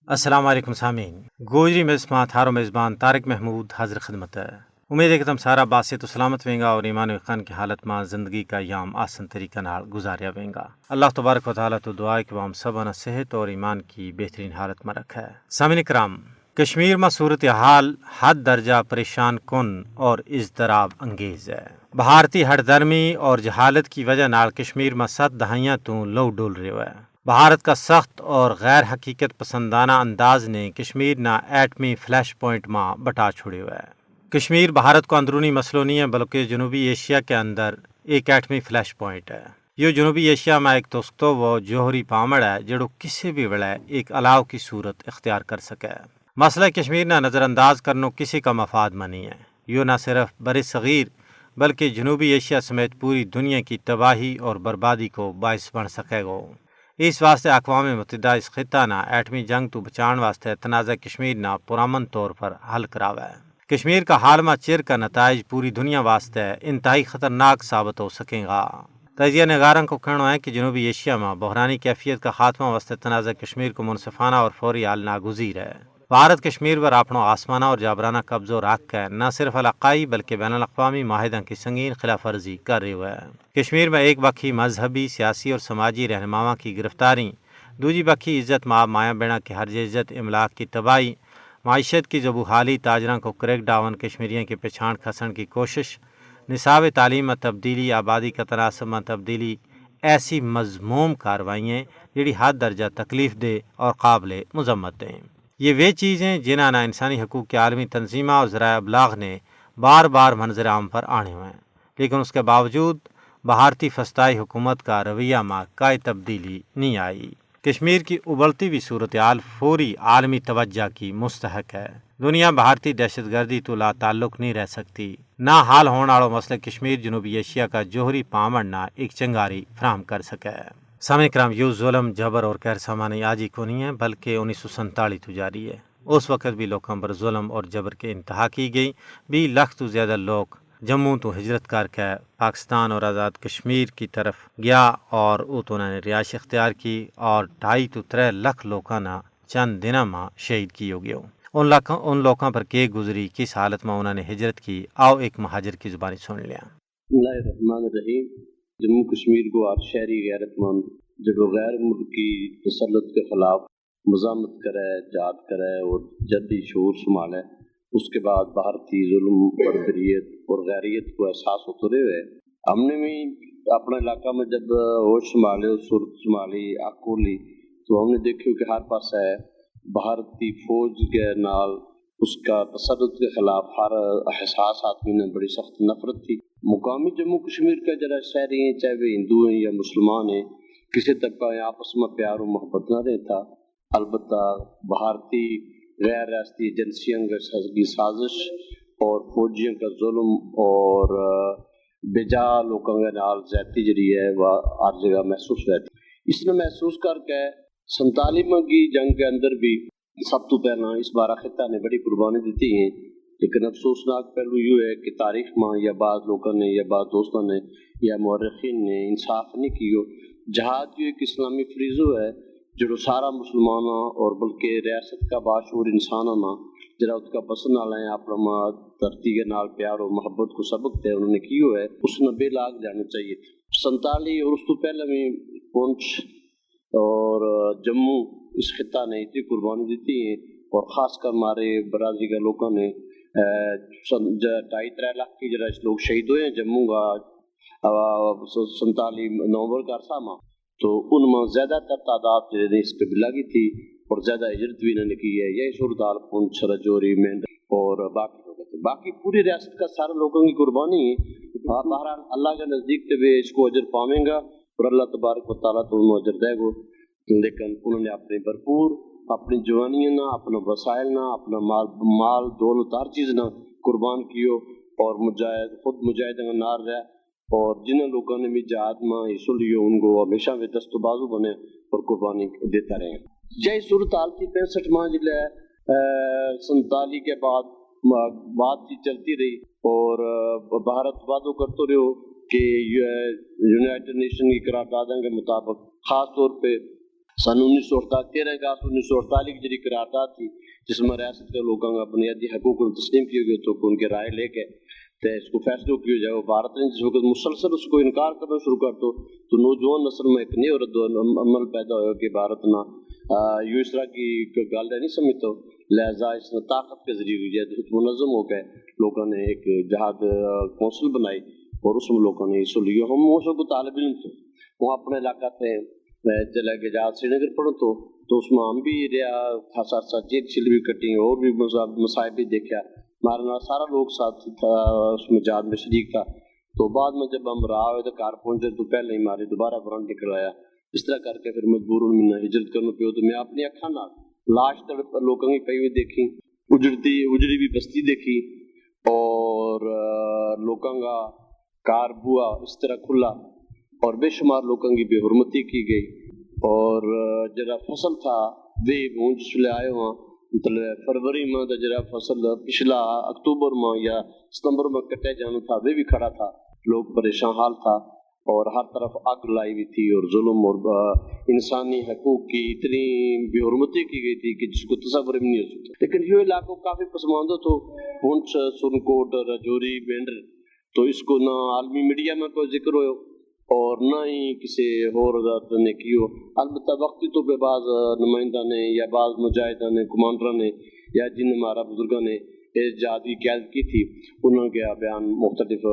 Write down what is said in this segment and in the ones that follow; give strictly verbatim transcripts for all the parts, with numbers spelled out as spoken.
السلام علیکم سامعین، گوجری مس ما تھارو میزبان طارق محمود حاضر خدمت ہے۔ امید ہے کہ تم سارا باسط و سلامت وینگا اور ایمان و یقین کی حالت ما زندگی کا یام آسن طریقہ نال گزاریا وینگا۔ اللہ تبارک و تعالیٰ تو دعا ہے کہ وہ ہم سب انا صحت اور ایمان کی بہترین حالت ما رکھا ہے۔ سامعین کرام، کشمیر ما صورتحال حد درجہ پریشان کن اور اضطراب انگیز ہے۔ بھارتی ہٹ دھرمی اور جہالت کی وجہ نال کشمیر ما ست دہائیاں تو لو ڈول رہیو ہے۔ بھارت کا سخت اور غیر حقیقت پسندانہ انداز نے کشمیر نا ایٹمی فلیش پوائنٹ ما بٹا چھوڑیو ہے۔ کشمیر بھارت کو اندرونی مسئلو نہیں ہے، بلکہ جنوبی ایشیا کے اندر ایک ایٹمی فلیش پوائنٹ ہے۔ یوہ جنوبی ایشیا ما ایک توسکتو وہ جوہری پامڑ ہے جیڑو کسے بھی ویلے ایک الاؤ کی صورت اختیار کر سکے۔ مسئلہ کشمیر نا نظرانداز کرنو کسے کا مفاد ما نہیں ہے۔ یوہ نہ صرف برصغیر بلکہ جنوبی ایشیا سمیت پوری دنیا کی تباہی اور بربادی کو باعث بن سکے گو۔ اس واسطے اقوام متحدہ اس خطہ نا ایٹمی جنگ تو بچان واسطے تنازعہ کشمیر نا پرامن طور پر حل کراوے۔ کشمیر کا حال ما چیر کا نتائج پوری دنیا واسطے انتہائی خطرناک ثابت ہو سکیں گا۔ تجزیہ نگاراں کو کہنو ہے کہ جنوبی ایشیا ما بحرانی کیفیت کا خاتمہ واسطے تنازعہ کشمیر کو منصفانہ اور فوری حل ناگزیر ہے۔ بھارت کشمیر پر اپنو آسمانہ اور جابرانہ قبضو رکھ کے نہ صرف علاقائی بلکہ بین الاقوامی معاہداں کی سنگین خلاف ورزی کر رہیو ہے۔ کشمیر ما ایک بکھی مذہبی سیاسی اور سماجی رہنماواں کی گرفتاری، دوجی بکھی عزت ماں مایا بینا کی ہر جے عزت املاک کی تباہی، معیشت کی زبو حالی تاجراں کو کریک ڈاون کشمیریاں کی پچھان کھسن کی کوشش، نصاب تعلیم ما تبدیلی آبادی کا تناسب ما تبدیلی، ایسی مذموم کارروائیاں جیڑی حد درجہ تکلیف دے اور قابل مذمت ہیں۔ یہ وہ چیزیں جنہاں نا انسانی حقوق کے عالمی تنظیمہ اور ذرائع ابلاغ نے بار بار منظر عام پر آنے ہوئے ہیں، لیکن اس کے باوجود بھارتی فستائی حکومت کا رویہ ما کائی تبدیلی نہیں آئی۔ کشمیر کی ابلتی ہوئی صورتحال فوری عالمی توجہ کی مستحق ہے۔ دنیا بھارتی دہشت گردی تو لا تعلق نہیں رہ سکتی۔ نہ حل ہون آڑو مسئلہ کشمیر جنوبی ایشیا کا جوہری پامن نا ایک چنگاری فراہم کر سکے۔ سامعین کرام، یوہ ظلم جبر اور قہر سامانی آج ہی کونی ہے بلکہ انیس سو سینتالیس تو جاری ہے۔ اس وقت بھی لوکاں پر ظلم اور جبر کے انتہا کی گئی۔ بیس لکھ تو زیادہ لوک جموں تو ہجرت کر کے پاکستان اور آزاد کشمیر کی طرف گیا اور اتو انہاں نے رہائش اختیار کی اور ڈھائی تو ترے لکھ لوکاں نا چند دناں ما شہید کیو گیو۔ ان لوکاں پر کے گزری کس حالت ما انہاں نے ہجرت کی، آؤ ایک مہاجر کی زبانی سن لیا۔ اللہ الرحمن الرحیم۔ جموں کشمیر کو ہر شہری غیرت مند جب وہ غیر ملکی تسلط کے خلاف مزاحمت کرے، جہاد کرے اور جدی شعور سنبھالے، اس کے بعد بھارتی ظلم، بربریت اور غیریت کو احساس ہوتا رہے ہوئے۔ ہم نے بھی اپنے علاقہ میں جب ہوش سنبھالے اور صورت سنبھالی، اکولی، تو ہم نے دیکھیو کہ ہر پاس ہے بھارتی فوج کے نال اس کا تسلط کے خلاف ہر حساس آدمی نے بڑی سخت نفرت تھی۔ مقامی جموں کشمیر کا جڑا شہری ہیں، چاہے وہ ہندو ہیں یا مسلمان ہیں، کسی طبقہ میں آپس میں پیار و محبت نہ رہتا۔ البتہ بھارتی غیر ریاستی ایجنسیوں کا سازگی سازش اور فوجیوں کا ظلم اور بجا لوکاں کے نال زیادتی جڑی ہے وہ ہر جگہ محسوس رہتی۔ اس نے محسوس کر کے سنتالیس کی جنگ کے اندر بھی سب تو پہلاں اس بارہ خطہ نے بڑی قربانی دیتی ہیں، لیکن افسوسناک پہلو یوہ ہے کہ تاریخ ما یا بعض لوکاں نے یا بعض دوستاں نے یا مورخین نے انصاف نہیں کیو۔ جہاد یوہ ایک اسلامی فریضو ہے جڑو سارا مسلماناں اور بلکہ ریاست کا باشعور انساناں نا جڑا ات کا بسن آلا ہیں اپنا ما دھرتی کے نال پیار و محبت کو سبق تے انہوں نے کیو ہے، اس نا بے لاگ جانو چاہیے۔ سنتالیس اور اس تو پہلے بھی پونچھ اور جموں اس خطہ نے اتنی قربانی دیتی ہیں اور خاص کر مارے برازی کا لوکاں نے ڈھائی ترے لکھ کی جڑا اس لوگ شہید ہوئے ہیں جموں کا سنتالیس نومبر کا عرصہ ما، تو ان ما زیادہ تر تعداد جڑے نے اس پہ بلا کی تھی اور زیادہ ہجرت بھی انہوں نے کی ہے۔ یہی صورتحال پونچھ، رجوری، مینڈ اور باقی لوگ تھے۔ باقی پوری ریاست کا سارے لوگوں کی قربانی ہے۔ بہرحال اللہ کے نزدیک تے بھی اس کو اجر پاویں گا اور اللہ تبارک و تعالیٰ تو انہوں اجر دے گو۔ لیکن انہوں نے اپنی بھرپور اپنی جوانیاں نا، اپنا وسائل نا، اپنا مال مال دولت ہر چیز نا قربان کیو اور مجاہد خود مجاہداں کا نار رہا اور جنہاں لوکاں نے بھی جہاد ما حصو لیو ان کو ہمیشہ بھی دست و بازو بنے اور قربانی دیتا رہے۔ جی صورتحال تھی پینسٹھ ما جلے سنتالیس کے بعد بات چیت چلتی رہی اور بھارت وعدو کرتو رہیو کہ یونائیٹڈ نیشن کی قراردادوں کے مطابق خاص طور پہ سن انیس سو اڑتالیس، تیرہ اگست انیس سو اڑتالیس کی جڑی قرارداد تھی، جس ما ریاست کے لوکاں کا بنیادی حقوق نا تسلیم کیو گیو تھو کہ ان کے رائے لے کے تے اس کو فیصلو کیو جائے۔ وہ بھارت نے جس وقت مسلسل اس کو انکار کرنا شروع کر دو، تو نوجوان نسل ما ایک نئے اور عمل پیدا ہویو کہ بھارت نا یوہ اس طرح کی گل ہے نہیں سمجھتو، لہذا اس نا طاقت کے ذریعے کی جائے، اس منظم ہو کے لوکاں نے ایک جہاد کونسل بنائی اور اس میں لوکاں نے حصو لیو۔ ہم اس وقت طالب علم تھو، وہ اپنے علاقہ تے چلا گیا جہاد سری نگر پڑھن تو، تو اس ما ہم بھی رہیا، خاصا سا جیل شیل بھی کٹی اور بھی مصائب بھی دیکھیا۔ مارا نال سارا لوگ ساتھ تھا، اس میں جہاد میں شریک تھا۔ تو بعد میں جب ہم راہ ہوئے تو گھر پہنچے تو پہلے ہی ماری دوبارہ برنڈ نکل آیا۔ اس طرح کر کے پھر مجبور ہوں میں ہجرت کرنا پیو تو میں اپنی اکھاں نال لاش تڑپ لوکاں کی پئی ہوئی دیکھی، اجڑتی اجڑی بھی بستی دیکھی اور لوکاں کا کار بوا اس طرح کھلا اور بے شمار لوکاں کی بے حرمتی کی گئی۔ اور جڑا فصل تھا، ویہ ہوں جس لے آئے ہوا، مطلب فروری ما دا جڑا فصل پچھلا اکتوبر ما یا ستمبر ما کٹے جانا تھا، ویہ بھی کھڑا تھا۔ لوگ پریشان حال تھا اور ہر طرف اگ لائی ہوئی تھی اور ظلم اور انسانی حقوق کی اتنی بے حرمتی کی گئی تھی کہ جس کو تصور بھی نہیں ہو سکتا۔ لیکن یوہ علاقو کافی پسماندو تھو، پونچھ، سورن کوٹ، رجوری، بینڈر، تو اس کو نہ عالمی میڈیا ما کوئی ذکر ہویو اور نہ ہی کسے ہور ذات نے کیو۔ البتہ وقتی طور پہ بعض نمائندہ نے یا بعض مجاہدہ نے، کمانڈراں نے یا جن ہمارا بزرگاں نے اس جہاد کی قیادت کی تھی، انہاں کا بیان مختلف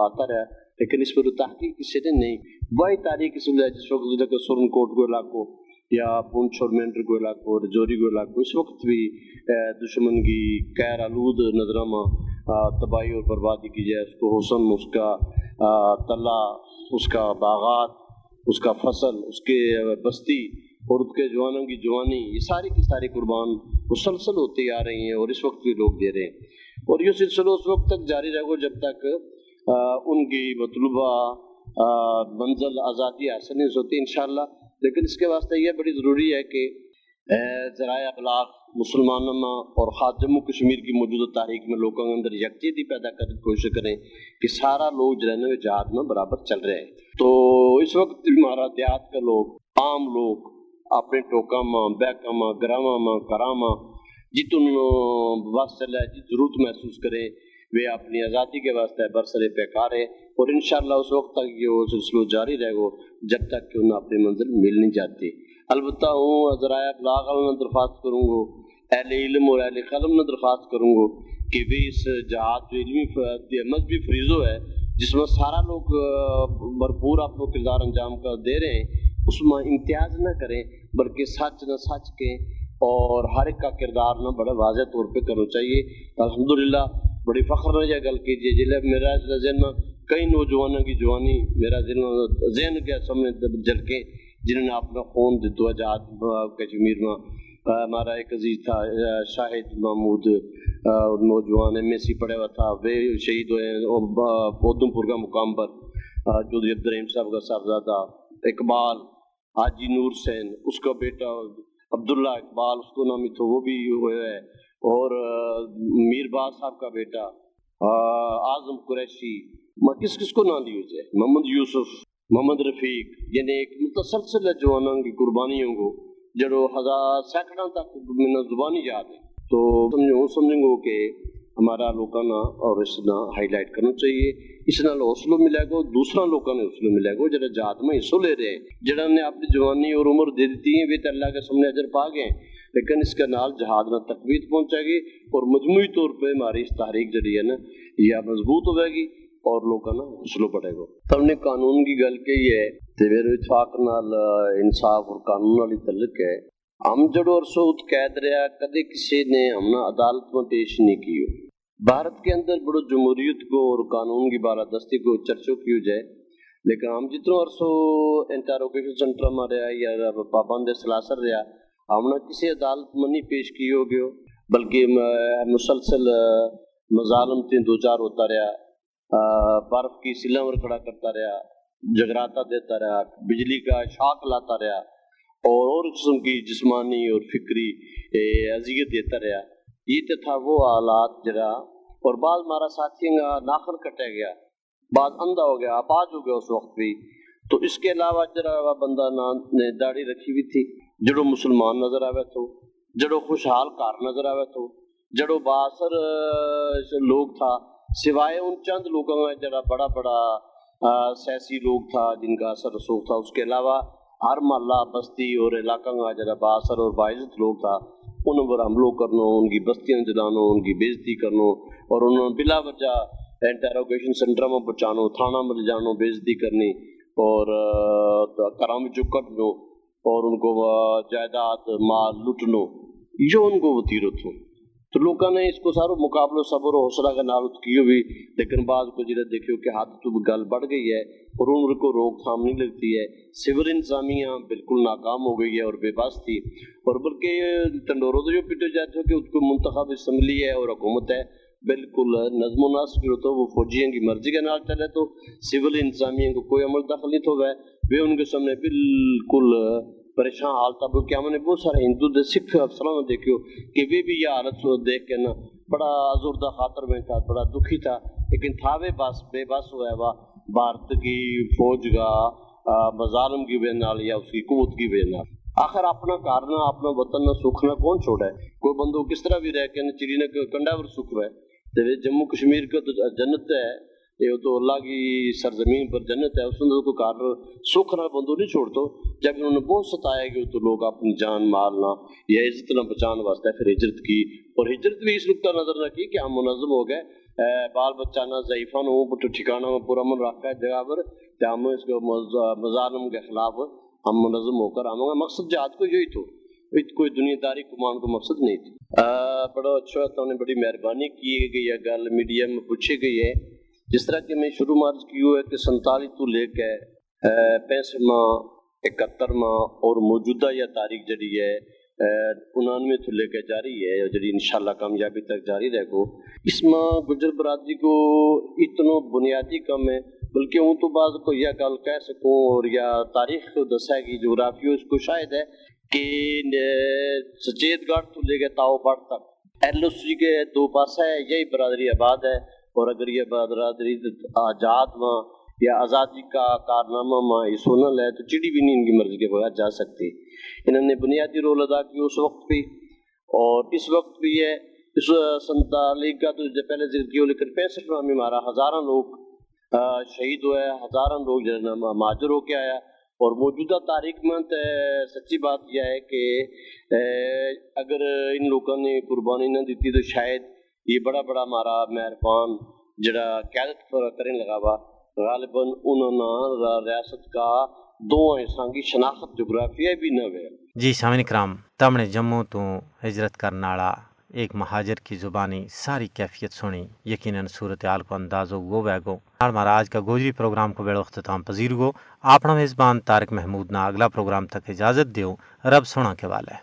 آتا رہیا، لیکن اس پر تحقیق کسے نے نہیں۔ واہی تاریخ اس ویلے جس وقت سورن کوٹ کو علاقو یا پونچھ اور مینڈر کو علاقو اور جوری کو علاقو اس وقت بھی دشمن کی قہر آلود نظراں ما تباہی اور بربادی کی جائے۔ اس کو حسن، اس کا تلا، اس کا باغات، اس کا فصل، اس کے بستی اور اس کے جوانوں کی جوانی، یہ ساری کی ساری قربان مسلسل ہوتی آ رہی ہیں اور اس وقت بھی لوگ دے رہے ہیں۔ اور یہ سلسلو اس وقت تک جاری رہے گو جب تک ان کی مطلوبہ منزل آزادی حاصل نہیں ہوتی انشاءاللہ۔ لیکن اس کے واسطے یہ بڑی ضروری ہے کہ ذرائع ابلاغ مسلمانوں ما اور خاص جموں کشمیر کی موجودہ تاریخ میں لوگوں کے اندر یکجہتی پیدا کرنے کی کوشش کریں کہ سارا لوگ جڑے نا جہاد میں برابر چل رہے ہیں۔ تو اس وقت ہمارا دیہات کا لوگ، عام لوگ، اپنے ٹوکاں ما، بہکاں ما، گراواں ما، گھراں ما جتن بس چلے، جت ضرورت محسوس کرے، ویہ اپنی آزادی کے واسطے برسر پیکار ہے۔ اور انشاءاللہ اس وقت تک یہ سلسلو جاری رہے گو جب تک کہ انہاں اپنی منزل مل نہیں جاتی۔ البتہ ہوں ذرائع ابلاغ نا درخواست کروں گو، اہل علم اور اہل قلم نا درخواست کروں گو کہ ویہ اس جہاد جو علمی مذہبی فریضو ہے، جس ما سارا لوگ بھرپور اپنو کردار انجام کا دے رہے ہیں، اس ما امتیاز نہ کریں، بلکہ سچ نا سچ کہیں اور ہر ایک کا کردار نا بڑا واضح طور پہ کرنا چاہیے۔ الحمدللہ، بڑی فخر نا یہ گل کیجیے جلے میرا ذہن ما کئی نوجوانوں کی جوانی میرا ذہن کے سامنے جھلکے، جنہوں نے اپنا خون دتو ہے جہاد کشمیر ما۔ ہمارا ایک عزیز تھا شاہد محمود، نوجوان ایم ایس سی پڑھے ہوا تھا، وہ شہید ہوئے ہیں۔ ادھم پور کا مقام پر چوہدری عبدالرحیم صاحب کا صاحبزادہ اقبال، حاجی نور حسین، اس کا بیٹا عبداللہ اقبال اس کو نامی تھو، وہ بھی ہوئے ہیں۔ اور میر باز صاحب کا بیٹا اعظم قریشی، کس کس کو ناں لیو جائے، محمد یوسف، محمد رفیق، یعنی ایک متسلسل ہے جواناں کی قربانیوں کو جڑو ہزار سینکڑاں تک منا زبانی یاد ہے۔ تو سمجھوں سمجھوں گو کہ ہمارا لوکاں نا اور اس نا ہائی لائٹ کرنا چاہیے۔ اس نال حوصلو ملے گو، دوسرا لوکاں نے حوصلو ملے گو جڑا جہاد ما حصو لے رہے ہیں، جڑا نے اپنی جوانی اور عمر دے دیتی ہیں، وہ تو اللہ کے سامنے اجر پا گئے ہیں، لیکن اس کے نال جہاد نا تقویت پہنچے گی اور مجموعی طور پہ ہماری اس تحریک جڑی ہے نا، یا مضبوط ہوئے گی اور لوکاں نا حوصلو بڑھے گو۔ تم نے قانون کی گل کہی ہے، تے میرے اتفاق نال انصاف اور قانون والی تعلق ہے۔ ہم جڑو عرصو ات قید رہیا، کدے کسے نے ہم نا عدالت ما پیش نہیں کیو۔ بھارت کے اندر بڑو جمہوریت کو اور قانون کی بالادستی کو چرچو کیو جائے، لیکن ہم جتنو عرصو انٹروگیشن سینٹر ما رہیا یا پابند سلاسر رہیا، ہم نا کسے عدالت ما نہیں پیش کیو گیو، بلکہ مسلسل مظالم تے دو چار ہوتا رہیا۔ برف کی سلاں ور کھڑا کرتا رہیا، جگراتا دیتا رہیا، بجلی کا شاک لاتا رہیا اور اور قسم کی جسمانی اور فکری اذیت دیتا رہیا۔ یہ تو تھا وہ حالات جڑا۔ اور بعض ہمارا ساتھیوں کا ناخن کٹا گیا، بعض اندھا ہو گیا، آپاج ہو گیا اس وقت بھی۔ تو اس کے علاوہ جڑا بندہ نا نے داڑھی رکھی ہوئی تھی، جڑو مسلمان نظر آوے تھو، جڑو خوشحال گھر نظر آوے تھو، جڑو بااثر لوگ تھا، سوائے ان چند لوگاں کا جڑا بڑا بڑا سیاسی لوگ تھا، جن کا اثر رسوخ تھا، اس کے علاوہ ہر محلہ، بستی اور علاقہ کا جڑا بااثر اور باعزت لوگ تھا، ان پر حملو کرنو، ان کی بستیاں جلانو، ان کی بے عزتی کرنو، اور انہوں نے بلا وجہ انٹروگیشن سینٹر میں پہنچانو، تھانہ میں لے جانو، بے عزتی کرنی، اور کرام جو کڈنو، اور ان کو جائیداد مال لٹنو، یوہ ان کو وتیرو تھو۔ تو لوکاں نے اس کو سارو مقابلو صبر و حوصلہ کے نال ات کیو بھی، لیکن بعد کو جیڑا دیکھیو کہ حد تو گل بڑھ گئی ہے، اور ان کو روک تھام نہیں لگتی ہے۔ سول انتظامیہ بالکل ناکام ہو گئی ہے اور بے بس تھی، اور بلکہ ٹنڈورو تو یوہ پیٹو جائے تھو کہ ات کو منتخب اسمبلی ہے اور حکومت ہے، بالکل نظم و نسق جو تھو وہ فوجیوں کی مرضی کے نال چلے تھو، سول انتظامیہ کو کوئی عمل دخل نہیں تھو وے، ویہ ان کے سامنے بالکل پریشان حال تھا۔ بلکہ ہم نے بہت سارے ہندو دے سکھ افسراں نے دیکھیو کہ ویہ بھی یہ حالت دیکھ کے نا بڑا ازوردہ خاطر میں تھا، بڑا دکھی تھا، لیکن تھا ویہ بس بے بس ہوا ہے وا بھارت کی فوج کا مظالم کی وجہ نال یا اس کی قوت کی وجہ نال۔ آخر اپنا کارنا اپنا وطن نا سوکھنا کون چھوڑا ہے؟ کوئی بندو کس طرح بھی رہ کے نا چڑی نا کنڈا پر سوکھ رہا ہے؟ تے جموں کشمیر کا تو جنت ہے، یہ تو اللہ کی سرزمین پر جنت ہے، اس نے تو کوئی کار سوکھ رہا بندو نہیں چھوڑتو۔ جب انہوں نے بہت ستایا کہ تو لوگ اپنی جان مال نہ یا عزت نہ بچان واسطے پھر ہجرت کی، اور ہجرت بھی اس نقطہ نظر نہ کی کہ ہم منظم ہو گئے، بال بچہ نہ ضعیفہ نہ ہوں پر ٹھکانہ میں پورا من رکھا ہے جگہ پر، تے ہم اس کو مظالم کے خلاف ہم منظم ہو کر آواں گا۔ مقصد جہاد کو یوہی تھو، کوئی دنیا داری کمان کو مقصد نہیں تھو۔ بڑا اچھا، تو نے بڑی مہربانی کی ہے کہ یہ گل میڈیا میں پوچھی گئی ہے۔ جس طرح کہ میں شروع مارچ کیو ہے کہ سنتالی تو لے کے پینسٹھ ماہ، اکہتر ماہ اور موجودہ یا تاریخ جڑی ہے انانوے تو لے کے جاری ہے، جڑی انشاءاللہ کامیابی تک جاری رہ گو۔ اس ماہ گجر برادری کو اتنو بنیادی کم ہے، بلکہ ہوں تو بعد کو یہ گل کہہ سکوں اور یا تاریخ کو دسا ہے کہ جغرافیو اس کو شاید ہے کہ سچیت گڑھ تو لے کے تاؤ بڑھ تک ایل او سی کے دو پاسا ہے، یہی برادری آباد ہے، اور اگر یہ برادری آزاد ماں یا آزادی کا کارنامہ ماں حصو نہ لے تو چڑی بھی نہیں ان کی مرضی کے بغیر جا سکتی۔ انہوں نے بنیادی رول ادا کیو اس وقت بھی، اور اس وقت بھی ہے۔ اس سنتالی کا تو پہلے ذکر کیو، لیکن پینسٹھ ماہ میں ہمارا ہزاراں لوگ شہید ہوئے، ہزاراں لوگ جڑا مہاجر ہو کے آیا۔ اور موجودہ تاریخ میں تو سچی بات یہ ہے کہ اگر ان لوگوں نے قربانی نہ دیتی تو شاید یہ بڑا بڑا ہمارا مہربان جڑا قیادت پر کریں لگا ہوا، غالبا انہوں نے ریاست کا دو حصہ کی شناخت جغرافیہ بھی نہ ہوئے۔ جی سامعین کرام، تمنے جموں تو ہجرت کرن آڑا ایک مہاجر کی زبانی ساری کیفیت سنی، یقینا صورتحال کو اندازو وہ ویگو۔ نال مہاراج کا گوجری پروگرام کو بیڑو اختتام پذیر گو۔ آپنا میزبان طارق محمود نا اگلا پروگرام تک اجازت دیو۔ رب سونا کے والے۔